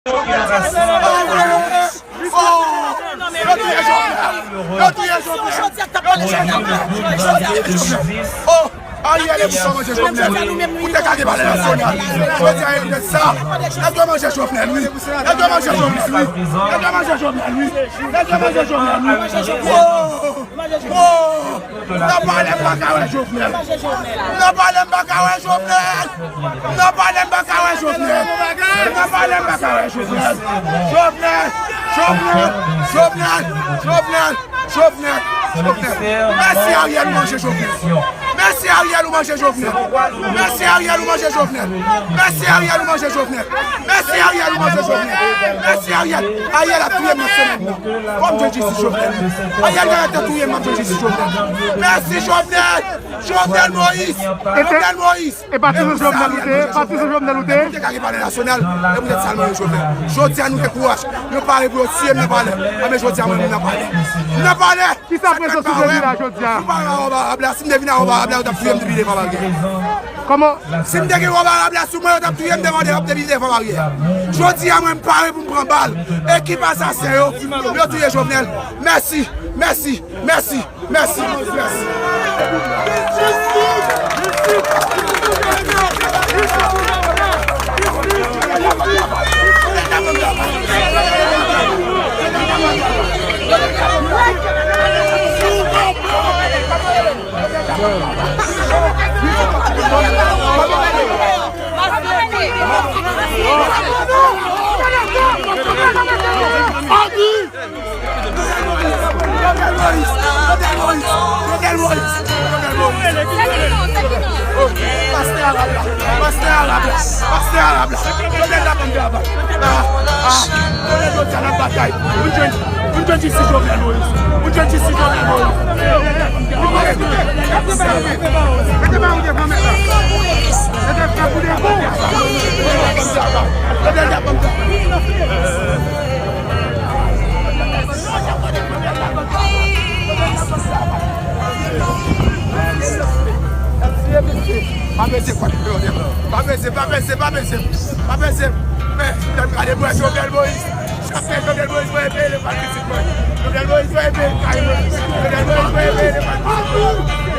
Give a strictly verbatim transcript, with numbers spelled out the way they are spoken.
Yo touye Jovenel! Yo touye Jovenel! Yo touye Jovenel! Oh! Ariel e pou sa manje Jovenel. Ou te ka gen palè nasyonal. Jodi a, yo te sa. Nèg yo manje Jovenel, wi. Nèg yo manje Jovenel, wi. Nèg yo manje Jovenel, wi. Nèg yo manje Jovenel, wi. Oh! Oh! Nan palè m pa ka wè Jovenel. Nan palè m pa ka wè Jovenel. Nan palè m pa ka wè Jovenel. Nan palè m pa ka wè Jovenel. Jovenel. Jovenel. Jovenel. Jovenel. Jovenel. Mèsi Ariel, ou manje Jovenel. Mèsi Ariel, ou manje Jovenel. Mèsi Ariel, ou manje Jovenel. Mèsi Ariel, ou manje Jovenel. Mèsi Ariel, ou manje Jovenel. Mèsi Ariel. Ariel ap touye m nan semèn nan. Fò m jwenn jistis Jovenel. Ariel genlè te touye m, m ap jwenn jistis Jovenel. Mèsi Jovenel. Jovenel Moïse. Jovenel Moïse. E pa ti sou Jovenel ou te ye? Pa ti sou Jovenel ou te ye? Te ka gen palè nasyonal, e poutèt sa l manje Jovenel. Jodi a nou gen kouraj. Yo pare pou yo tiye m nan palè. Anben jodi a mwen menm nan palè. M nan palè. Kisa prezans ou te vin la jodi a? Si m pa vin a Obarab la, si m te vin a Obarab la, yo t ap touye m depi devan baryè. Kòman? Si m te gen Obarab la sou mwen, yo t ap touye m devan, depi devan baryè. Jodi a mwen m pare pou m pran bal. Ekip asasen yo, yo touye Jovenel. Mèsi, mèsi, mèsi. Mèsi, mèsi. Adi! Jovenel Moïse! Jovenel Moïse! Jovenel Moïse! Jovenel Moïse! Pastè Arab la! Pastè Arab la! Pastè Arab la! Jovenel la bann travay! Ah! Ah! Jovenel jodi a n ap batay! Pou n jwenn, pou n jwenn jistis Jovenel Moïse! Pou n jwenn jistis Jovenel Moïse! Mete ba ou devan mèt la! Mete frè pou devan! Jovenel la bann travay! Pa peze, pa peze, pa peze, pa peze, pa peze. Men, gade bwè Jovenel Moïse. Chapè Jovenel Moïse, mwen ede le patisip mwen. Jovenel Moïse, mwen ede kay mwen. Jovenel Moïse, mwen ede le patisip mwen.